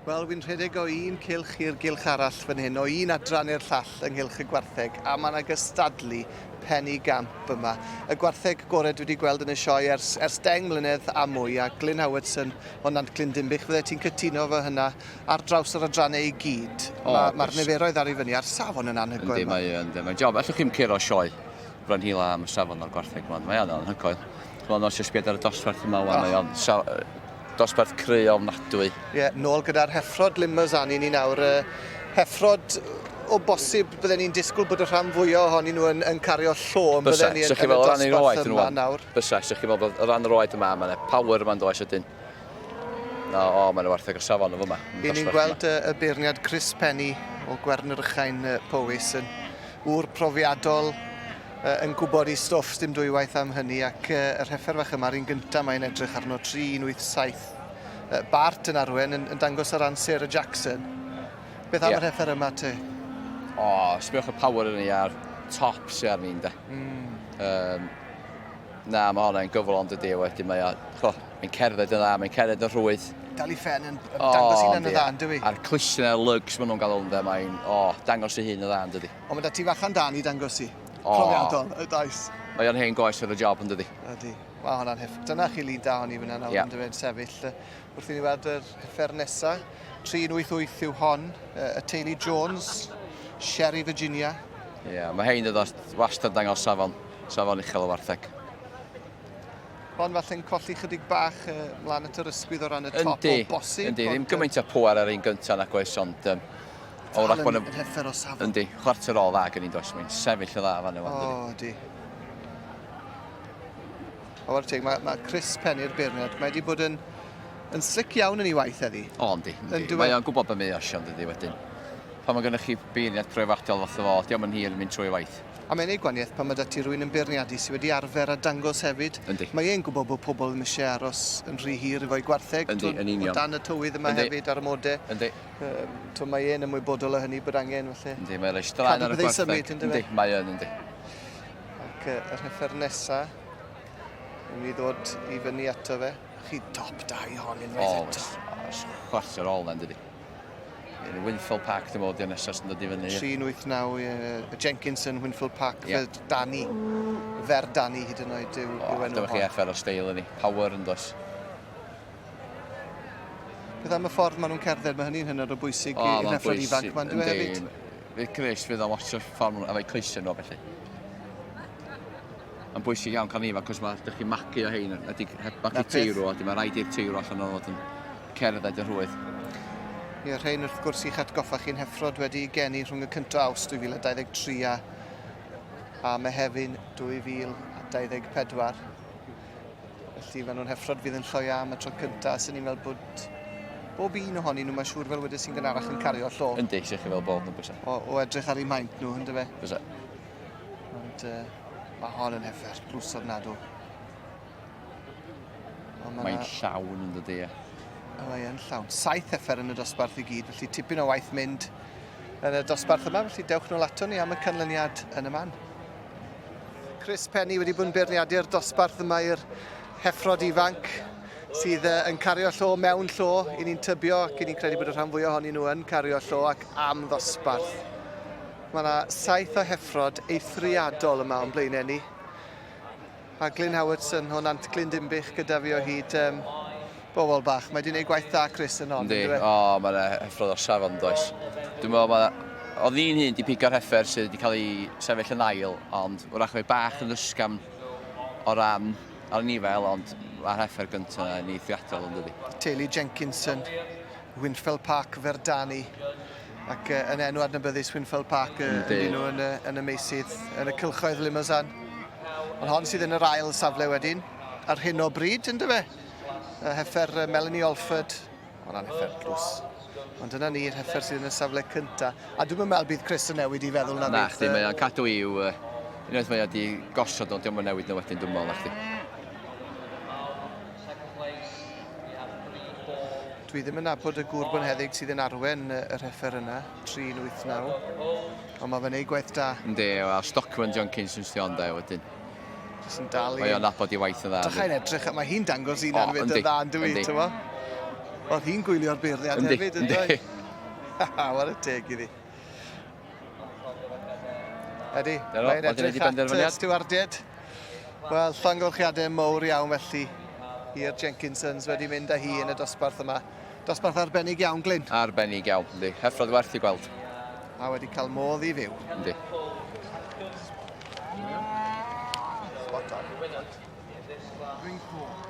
Wel, wy'n rhedeg o un cylch i'r gylch arall fan hyn, o un adran i'r llall ynghylch y gwartheg, a mae yna gystadlu pen i gamp yma. Y gwartheg gorau dwi wedi gweld yn y sioe ers, ers 10 mlynedd a mwy, a Glyn Howardson o Nantglyn Dinbych, fydde ti'n cytuno fo hynna ar draws yr adrannau i gyd? Mae'r ma niferoedd ar ei fyny, a'r safon yn anhygoel. Yndi, mae, yndi, mae'n job. Allwch chi'm curo sioe Frenhila am y safon o'r gwartheg yma. Mae o'n anhygoel. Wel, os ysbied ar y dosbarth yma, oh. mae o'n dosbarth cry ofnadwy. Ie, yeah, nôl gyda'r heffrod Limousin ni nawr. Heffrod o bosib bydden ni'n disgwyl bod y rhan fwyaf ohonyn nhw yn, yn cario llo, yn bydden ni yn, yn y dosbarth yma nawr. Bysa, sa'ch chi'n meddwl bod o ran yr oed yma, mae'n power yma'n does ydyn. No, o, mae'n wartheg o safon o fyma. I ni'n gweld y, y beirniad Chris Penny o Gwern-yr-Ychain Powys yn ŵr profiadol, yn gwybod ei stwff, dim dwywaith am hynny, ac yr heffer fach yma, yr un gyntaf mae'n edrych arno, 3187. Bart yn arwen, yn, yn dangos ar ran Sarah Jackson. Beth am yeah. yr heffer yma te? O, oh, sbiwch y power yn ei ar top sy'n arni, ynde. Mm. Um, na, mae hwnna'n gyfl ond ydy, wedyn mae o, mae'n cerdded yn dda, mae'n cerdded yn rhwydd. Dal i ffen yn oh, dangos hunan yn dda, yn dywi? A'r clustiau a'r lugs maen nhw'n gael ynde, mae'n, o, oh, dangos ei hun yn dda, yn dydi. Ond mae 'da ti fachan da ni dangos i. O. Profiadol, y does. Mae o'n hen goes ar y job yn dydi. Ydy. Mae hwnna'n heff... Dyna chi lun da honni fyna nawr yeah. yn dyfed sefyll. Wrth i ni weld yr heffer nesa. 388 yw hon, y teulu Jones, Sherry Virginia. Ie, yeah, mae hein yn wastad dangos safon, safon uchel o wartheg. Hon falle'n colli chydig bach uh, mlaen at yr ysgwydd o ran y top o bosib. Yndi, ddim gymaint o pŵer ar un gyntaf nag oes, ond um, O, wrach bod yn heffer o safon. Yndi, chwarter ôl dda gen i'n does, mae'n sefyll y dda fan yma. O, ydi. O, war teg, mae, mae Chris Penny'r beirniad, mae wedi bod yn, yn slic iawn yn ei waith heddi. O, yndi, yndi. Mae o'n gwybod beth mae o eisiau, yndi, wedyn. Pan mae gennych chi beirniad profiadol fath o fo, diolch yn hir yn mynd trwy waith. A mae'n neud gwaniaeth pan mae 'da ti rywun yn beirniadu sy wedi arfer â dangos hefyd. Yndi. Mae e'n gwybod bod pobl ddim eisiau aros yn rhy hir efo'u gwartheg. Yndi, yn union. O dan y tywydd yma Yndi. hefyd a'r amodau. Yndi. Yym, t'mo' mae e'n ymwybodol o hynny bod angen falle... Yndi, mae rhoi straen ar y Cadw gwartheg. symud, yndyfe? Yndi, mae yn, yndi. Ac uh, yr heffer nesa, yn mynd i ddod i fyny ato fe. Chi top da i hon unwaith eto. O, oes, chwarter ôl na, yndi. Yn Whinfell Park, dwi'n meddwl, di'r nesaf sy'n dod i fyny. 389, ie. Jenkinson, Whinfell Park, yeah. fel Danny. Fer Danny hyd yn oed yw, oh, yw enw Dyma chi effer o steil yn ni. Power yn does. Beth am y ffordd maen nhw'n cerdded, mae hynny'n hynod o bwysig oh, i'r effro'r ifanc ma'n dwi hefyd. Fydd Chris fydd o'n watch ffordd maen nhw'n efo'i coesau nhw felly. Mae'n bwysig iawn cael ifanc, cos mae ydych chi'n magu o hein, ydy heb magu teirw, a mae rhaid i'r teirw allan o'n fod yn cerdded yn rhwydd. Ie, rhain wrth gwrs i'ch atgoffa chi'n heffrod wedi geni rhwng y 1 Awst 2023 a, a Mehefin 2024. Felly maen nhw'n heffrod fydd yn lloia am y tro cyntaf, sy'n ni'n meddwl bod bob un ohonyn nhw, mae'n siŵr fel wedes i'n gynharach yn cario llo. Yndi, sych chi fel bod nhw'n bysa. O, o edrych ar eu maint nhw, ynddo fe? Bysa. Ond uh, mae hon yn heffer drws ofnadw. Mae'n llawn yn dydy, e. Mae yn llawn. Saith heffer yn y dosbarth i gyd, felly tipyn o waith mynd yn y dosbarth yma, felly dewch nôl ato ni am y canlyniad yn y man. Chris Penny wedi bod yn beirniadu'r dosbarth yma i'r heffrod ifanc sydd yn cario llo mewn llo, i ni'n tybio ac i ni'n credu bod y rhan fwyaf ohonyn nhw yn cario llo ac am ddosbarth. Mae yna saith o heffrod eithriadol yma o'n blaenau ni. A Glyn Howardson o Nantglyn Dinbych gyda fi o hyd. Um, bobl bach, mae wedi gwneud gwaith da Chris yn hon. Yndi, o, oh, mae'n heffrod o safon does. Dwi'n meddwl, mae... Oedd un hun di pigo'r heffer sydd wedi cael ei sefyll yn ail, ond wrach fe bach yn ysgafn o ran ar nifel, ond mae'r heffer gyntaf yn eithriadol yn dydi. Teulu Jenkinson, Whinfell Park Verdani ac uh, yn enw adnabyddus Whinfell Park uh, yn nhw yn y, yn y meysydd, yn y cylchoedd Limousin. Ond hon sydd yn yr ail safle wedyn, ar hyn o bryd, ynddo fe? Uh, heffer uh, Melanie Alford, hwnna'n heffer drws. Ond dyna ni'r heffer sydd yn y safle cynta. A dwi'n meddwl bydd Chris yn newid i feddwl na Na, chdi, mae o'n cadw i'w... Uh, unwaith mae o wedi gosod o, diolch yn newid nhw wedyn, dwi'n meddwl, na chdi. Dwi ddim yn nabod y gŵr bonheddig sydd yn arwen yr heffer yna, 389. Ond mae fe'n neud gwaith da. Yndi, wel, Stockman Jenkins yn stion da wedyn. Jyst yn dal i... Mae o'n nabod i waith yn dda. Drychai'n edrych, mae hi'n dangos un oh, anfyd yn dda yn dwi, ti'n mo? Oedd hi'n gwylio'r beirniad hefyd, yn dweud? Whare teg iddi. Ydy, mae'n edrych at y stiwardiaid. Wel, llongyfarchiadau mowr iawn felly i'r Jenkinsons wedi mynd â hi yn y dosbarth yma. Dosbarth arbennig iawn, Glyn. Arbennig iawn, yndi. Heffrodd werth i gweld. A wedi cael modd i fyw. Yndi. Spot on. Ring 4.